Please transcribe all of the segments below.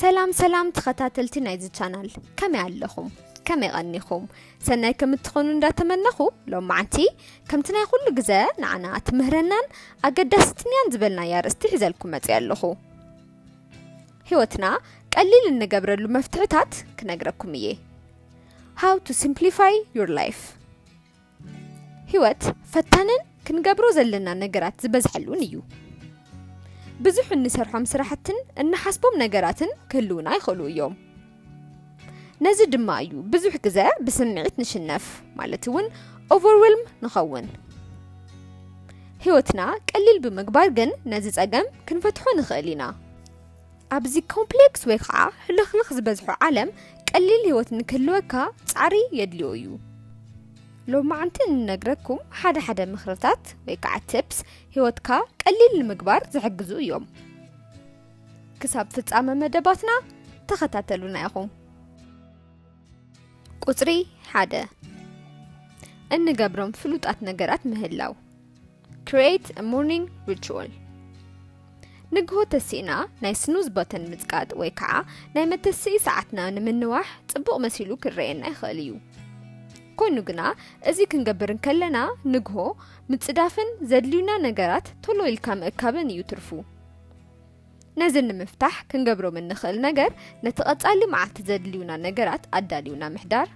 ሰላም ሰላም ተኸታተልቲ ናይዚ ቻናል፣ ከመይ ኣለኹም? ከመይ ቀኒኹም? ሰናይ ከም እትኾኑ እንዳተመነኹ፣ ሎማዓንቲ ከምቲ ናይ ኩሉ ግዘ ንዓና ትምህረናን ኣገዳሲትንያን ዝበልናያ ኣርእስቲ ሒዘልኩም መፅእ ኣለኹ። ህይወትና ቀሊል እንገብረሉ መፍትሕታት ክነግረኩም እየ። How to simplify your life። ህይወት ፈታንን ክንገብሮ ዘለና ነገራት ዝበዝሐሉን እዩ። ብዙሕ እንሰርሖም ስራሕትን እንሓስቦም ነገራትን ክህልውና ይኽእሉ እዮም። ነዚ ድማ እዩ ብዙሕ ግዘ ብስምዒት ንሽነፍ፣ ማለት እውን ኦቨርዌልም ንኸውን። ህይወትና ቀሊል ብምግባር ግን ነዚ ጸገም ክንፈትሖ ንኽእል ኢና። ኣብዚ ኮምፕሌክስ ወይ ከዓ ሕልኽልኽ ዝበዝሖ ዓለም ቀሊል ህይወት ንክህልወካ ጻዕሪ የድልዮ እዩ። ሎማዓንቲ እንነግረኩም ሓደ ሓደ ምኽርታት ወይ ከዓ ቲፕስ ህይወትካ ቀሊል ንምግባር ዝሕግዙ እዮም። ክሳብ ፍጻመ መደባትና ተኸታተሉና ኢኹም። ቁጽሪ ሓደ፣ እንገብሮም ፍሉጣት ነገራት ምህላው። Create a morning ritual። ንግሆ ተሲእና ናይ ስኑዝ በተን ምጽቃጥ ወይ ከዓ ናይ መተስኢ ሰዓትና ንምንዋሕ ጽቡቕ መሲሉ ክረየና ይኽእል እዩ። ኮይኑ ግና፣ እዚ ክንገብር እንከለና ንግሆ ምጽዳፍን ዘድልዩና ነገራት ቶሎ ኢልካ ምእካብን እዩ ትርፉ። ነዚ ንምፍታሕ ክንገብሮም እንኽእል ነገር፣ ነቲ ቀጻሊ መዓልቲ ዘድልዩና ነገራት ኣዳልዩና ምሕዳር፣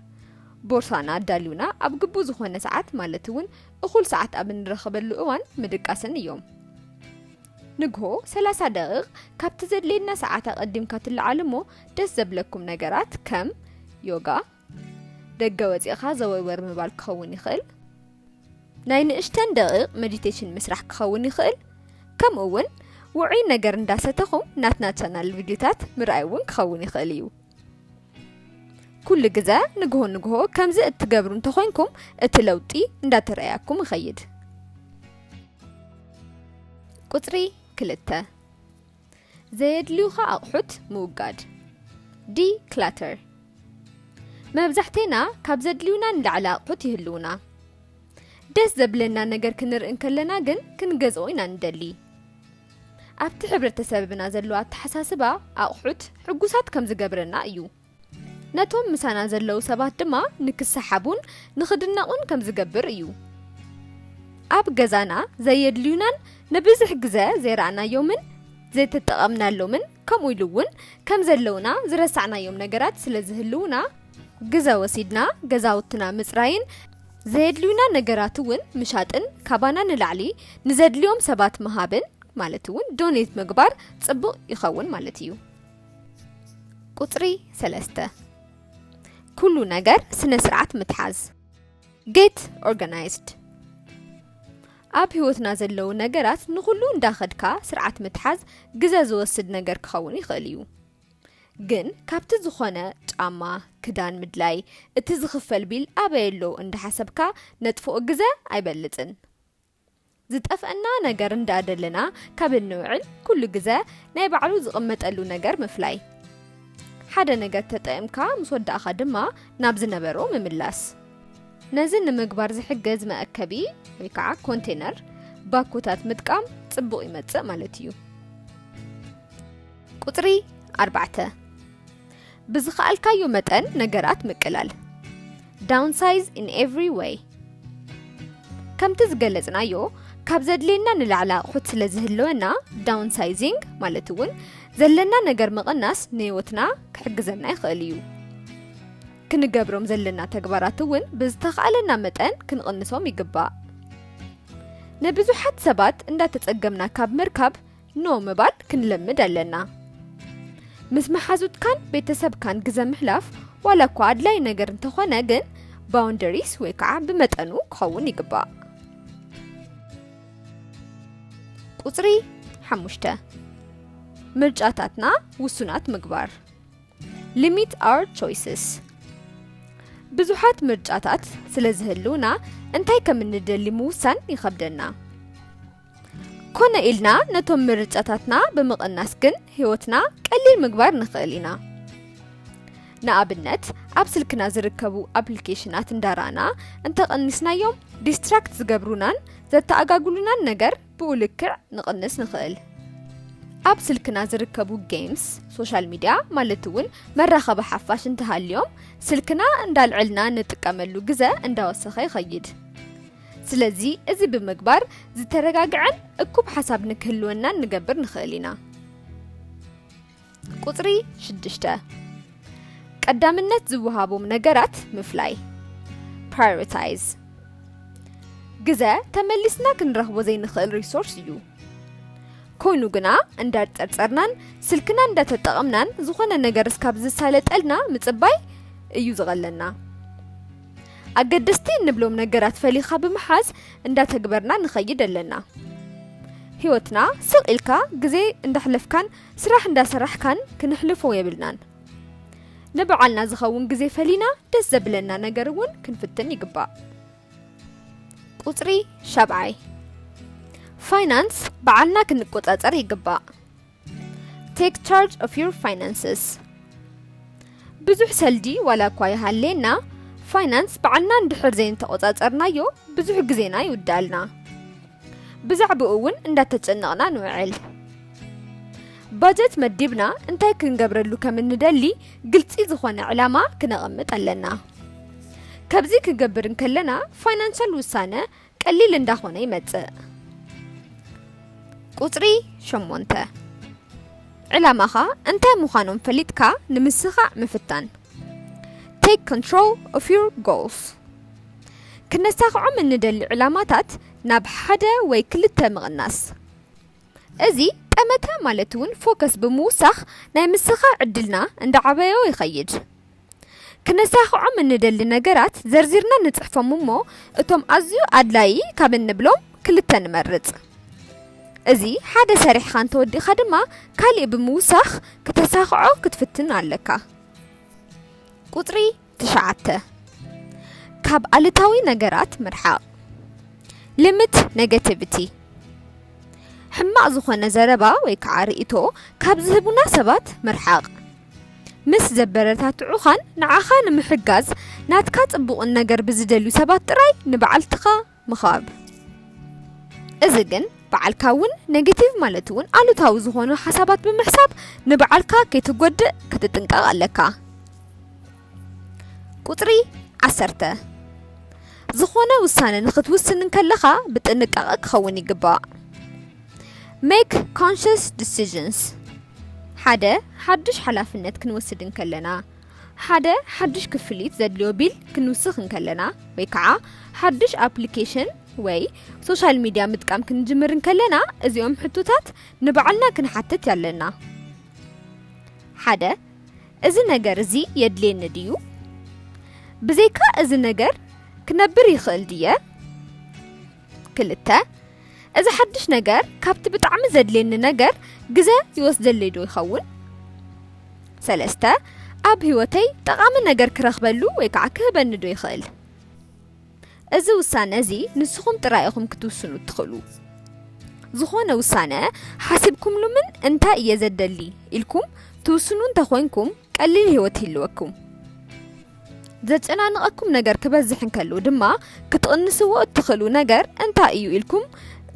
ቦርሳና ኣዳልዩና ኣብ ግቡእ ዝኾነ ሰዓት፣ ማለት እውን እኹል ሰዓት ኣብ እንረኸበሉ እዋን ምድቃስን እዮም። ንግሆ ሰላሳ ደቂቕ ካብቲ ዘድልየና ሰዓት ኣቐዲምካ ትለዓል እሞ፣ ደስ ዘብለኩም ነገራት ከም ዮጋ፣ ደገ ወፂእኻ ዘወርወር ምባል ክኸውን ይኽእል። ናይ ንእሽተን ደቂቕ ሜዲቴሽን ምስራሕ ክኸውን ይኽእል። ከምኡ እውን ውዑይ ነገር እንዳሰተኹም ናትና ቻናል ቪድዮታት ምርኣይ እውን ክኸውን ይኽእል እዩ። ኩሉ ግዘ ንግሆ ንግሆ ከምዚ እትገብሩ እንተኾይንኩም፣ እቲ ለውጢ እንዳተረኣያኩም ይኸይድ። ቁጽሪ ክልተ፣ ዘየድልዩኻ ኣቑሑት ምውጋድ። ዲክላተር። መብዛሕቴና ካብ ዘድልዩና ንላዕሊ ኣቑሑት ይህልውና። ደስ ዘብለና ነገር ክንርኢ እንከለና ግን ክንገዝኦ ኢና ንደሊ። ኣብቲ ሕብረተሰብና ዘሎ ኣተሓሳስባ፣ ኣቑሑት ሕጉሳት ከም ዝገብረና እዩ። ነቶም ምሳና ዘለዉ ሰባት ድማ ንክሰሓቡን ንኽድነቑን ከም ዝገብር እዩ። ኣብ ገዛና ዘየድልዩናን ንብዝሕ ግዘ ዘይረኣናዮምን ዘይተጠቐምናሎምን፣ ከምኡ ኢሉ እውን ከም ዘለውና ዝረሳዕናዮም ነገራት ስለ ዝህልውና፣ ግዘ ወሲድና ገዛውትና ምፅራይን ዘየድልዩና ነገራት እውን ምሻጥን ካባና ንላዕሊ ንዘድልዮም ሰባት ምሃብን፣ ማለት እውን ዶኔት ምግባር፣ ፅቡቕ ይኸውን ማለት እዩ። ቁፅሪ ሰለስተ፣ ኩሉ ነገር ስነ ስርዓት ምትሓዝ። Get organized። ኣብ ህይወትና ዘለዉ ነገራት ንኹሉ እንዳኸድካ ስርዓት ምትሓዝ ግዘ ዝወስድ ነገር ክኸውን ይኽእል እዩ። ግን ካብቲ ዝኾነ ጫማ፣ ክዳን ምድላይ፣ እቲ ዝኽፈል ቢል ኣበይ ኣሎ እንዳሓሰብካ ነጥፍኦ ግዘ ኣይበልጽን። ዝጠፍአና ነገር እንዳደለና ካብ እንውዕል፣ ኩሉ ግዘ ናይ ባዕሉ ዝቕመጠሉ ነገር ምፍላይ። ሓደ ነገር ተጠቒምካ ምስ ወዳእኻ ድማ ናብ ዝነበሮ ምምላስ። ነዚ ንምግባር ዝሕግዝ መአከቢ ወይ ከዓ ኮንቴነር ባኮታት ምጥቃም ጽቡቕ ይመጽእ ማለት እዩ። ቁጽሪ ኣርባዕተ፣ ብዝኸኣልካዮ መጠን ነገራት ምቅላል። Downsize in every way። ከምቲ ዝገለጽናዮ፣ ካብ ዘድልየና ንላዕሊ ኣቑሑት ስለ ዝህልወና፣ ዳውንሳይዚንግ ማለት እውን ዘለና ነገር ምቕናስ ንህይወትና ክሕግዘና ይኽእል እዩ። ክንገብሮም ዘለና ተግባራት እውን ብዝተኻእለና መጠን ክንቕንሶም ይግባእ። ንብዙሓት ሰባት እንዳተጸገምና ካብ ምርካብ ኖ ምባል ክንለምድ ኣለና። ምስ መሓዙትካን ቤተሰብካን ግዘ ምሕላፍ ዋላ እኳ ኣድላይ ነገር እንተኾነ፣ ግን ባውንደሪስ ወይ ከዓ ብመጠኑ ክኸውን ይግባእ። ቁጽሪ ሓሙሽተ፣ ምርጫታትና ውሱናት ምግባር። Limit our choices። ብዙሓት ምርጫታት ስለ ዝህልውና እንታይ ከም እንደሊ ምውሳን ይኸብደና። ኮነ ኢልና ነቶም ምርጫታትና ብምቕናስ ግን ህይወትና ቀሊል ምግባር ንኽእል ኢና። ንኣብነት፣ ኣብ ስልክና ዝርከቡ ኣፕሊኬሽናት እንዳረኣና እንተቐኒስናዮም፣ ዲስትራክት ዝገብሩናን ዘተኣጋግሉናን ነገር ብኡ ልክዕ ንቕንስ ንኽእል። ኣብ ስልክና ዝርከቡ ጌምስ፣ ሶሻል ሚድያ ማለት እውን መራኸቢ ሓፋሽ እንተሃልዮም፣ ስልክና እንዳልዕልና እንጥቀመሉ ግዘ እንዳወሰኸ ይኸይድ። ስለዚ እዚ ብምግባር ዝተረጋግዐን እኩብ ሓሳብ ንክህልወናን ንገብር ንኽእል ኢና። ቁፅሪ ሽዱሽተ፣ ቀዳምነት ዝወሃቦም ነገራት ምፍላይ፣ ፕራዮሪታይዝ። ግዘ ተመሊስና ክንረኽቦ ዘይንኽእል ሪሶርስ እዩ። ኮይኑ ግና እንዳጸርጸርናን ስልክና እንዳተጠቐምናን ዝኾነ ነገር እስካብ ዝሳለጠልና ምጽባይ እዩ ዝቐለና። ኣገደስቲ እንብሎም ነገራት ፈሊኻ ብምሓዝ እንዳተግበርና ንኸይድ ኣለና። ህይወትና ስቕ ኢልካ ግዜ እንዳሕለፍካን ስራሕ እንዳሰራሕካን ክንሕልፎ የብልናን። ንበዓልና ዝኸውን ግዜ ፈሊና ደስ ዘብለና ነገር እውን ክንፍትን ይግባእ። ቁፅሪ ሻብዓይ፣ ፋይናንስ በዓልና ክንቆፃፀር ይግባእ። Take charge of your finances። ብዙሕ ሰልዲ ዋላ እኳ ይሃሌና፣ ፋይናንስ በዓልና እንድሕር ዘይንተቆፃፀርናዮ ብዙሕ ግዜና ይውዳልና። ብዛዕባኡ እውን እንዳተጨነቕና ንውዕል። ባጀት መዲብና እንታይ ክንገብረሉ ከም እንደሊ ግልፂ ዝኾነ ዕላማ ክነቐምጥ ኣለና። ከብዚ ክገብር እንከለና ፋይናንሻል ውሳነ ቀሊል እንዳኾነ ይመጽእ። ቁጽሪ ሸሞንተ፣ ዕላማኻ እንታይ ምዃኖም ፈሊጥካ ንምስኻዕ ምፍታን። Take control of your goals። ክነሳኽዖም እንደሊ ዕላማታት ናብ ሓደ ወይ ክልተ ምቕናስ። እዚ ጠመተ ማለት እውን ፎከስ ብምውሳኽ ናይ ምስኻዕ ዕድልና እንዳዓበዮ ይኸይድ። ክነሳኽዖም እንደሊ ነገራት ዘርዚርና ንጽሕፎም እሞ እቶም ኣዝዩ ኣድላዪ ካብ እንብሎም ክልተ ንመርጽ። እዚ ሓደ ሰሪሕኻ እንተወዲእኻ ድማ ካሊእ ብምውሳኽ ክተሳኽዖ ክትፍትን ኣለካ። ቁጽሪ ትሽዓተ፣ ካብ ኣሉታዊ ነገራት ምርሓቕ። Limit negativity። ሕማቕ ዝኾነ ዘረባ ወይ ከዓ ርእይቶ ካብ ዝህቡና ሰባት ምርሓቕ። ምስ ዘበረታትዑኻን ንዓኻ ንምሕጋዝ ናትካ ጽቡቕን ነገር ብዝደልዩ ሰባት ጥራይ ንበዓልትኻ ምኻብ። እዚ ግን በዓልካ እውን ኔጌቲቭ ማለት እውን ኣሉታዊ ዝኾኑ ሓሳባት ብምሕሳብ ንበዓልካ ከይትጎድእ ክትጥንቀቕ ኣለካ። ቁጽሪ ዓሰርተ፣ ዝኾነ ውሳነ ንኽትውስን እንከለኻ ብጥንቃቐ ክኸውን ይግባእ። Make conscious decisions። ሓደ፣ ሓድሽ ሓላፍነት ክንወስድ እንከለና፣ ሓደ፣ ሓድሽ ክፍሊት ዘድልዮ ቢል ክንውስኽ እንከለና፣ ወይ ከዓ ሓድሽ ኣፕሊኬሽን ወይ ሶሻል ሚድያ ምጥቃም ክንጅምር እንከለና፣ እዚኦም ሕቶታት ንባዕልና ክንሓትት ያለና። ሓደ፣ እዚ ነገር እዚ የድልየኒ ድዩ? ብዘይካ እዚ ነገር ክነብር ይኽእል ድየ? ክልተ፣ እዚ ሓድሽ ነገር ካብቲ ብጣዕሚ ዘድልየኒ ነገር ግዘ ይወስደለይ ዶ ይኸውን? ሰለስተ፣ ኣብ ህይወተይ ጠቓሚ ነገር ክረኽበሉ ወይ ከዓ ክህበኒ ዶ ይኽእል? እዚ ውሳነ እዚ ንስኹም ጥራይ ኢኹም ክትውስኑ እትኽእሉ። ዝኾነ ውሳነ ሓሲብኩምሉ ምን እንታይ እየ ዘደሊ ኢልኩም ትውስኑ እንተኾይንኩም ቀሊል ህይወት ይህልወኩም። ዘጨናንቐኩም ነገር ክበዝሕ እንከሎ ድማ ክትቕንስዎ እትኽእሉ ነገር እንታይ እዩ ኢልኩም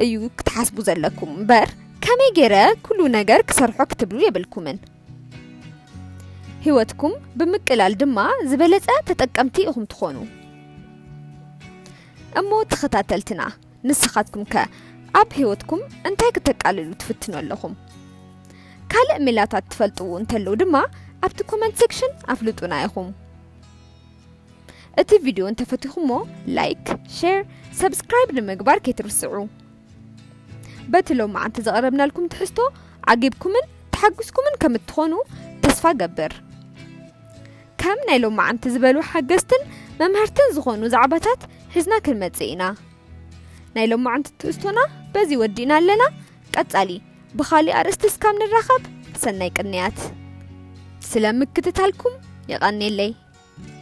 እዩ ክትሓስቡ ዘለኩም እምበር ከመይ ገይረ ኩሉ ነገር ክሰርሖ ክትብሉ የብልኩምን። ህይወትኩም ብምቅላል ድማ ዝበለጸ ተጠቀምቲ ኢኹም ትኾኑ። እሞ ተኸታተልትና ንስኻትኩም ከ ኣብ ህይወትኩም እንታይ ክተቃልሉ ትፍትኑ ኣለኹም? ካልእ ሜላታት ትፈልጥዎ እንተለው ድማ ኣብቲ ኮመንት ሴክሽን ኣፍልጡና ኢኹም። እቲ ቪድዮ እንተፈቲኹሞ ላይክ፣ ሼር፣ ሰብስክራይብ ንምግባር ከይትርስዑ። በቲ ሎማዓንቲ ዘቕረብናልኩም ትሕዝቶ ዓጊብኩምን ተሓጒስኩምን ከም እትኾኑ ተስፋ ገብር። ከም ናይ ሎማዓንቲ ዝበሉ ሓገዝትን መምሃርትን ዝኾኑ ዛዕባታት ሒዝና ክንመጽእ ኢና። ናይ ሎማዓንቲ ትሕዝቶና በዚ ወዲእና ኣለና። ቀጻሊ ብኻሊእ ኣርእስቲ እስካብ ንራኸብ ሰናይ ቅንያት። ስለ ምክትታልኩም የቐንየለይ።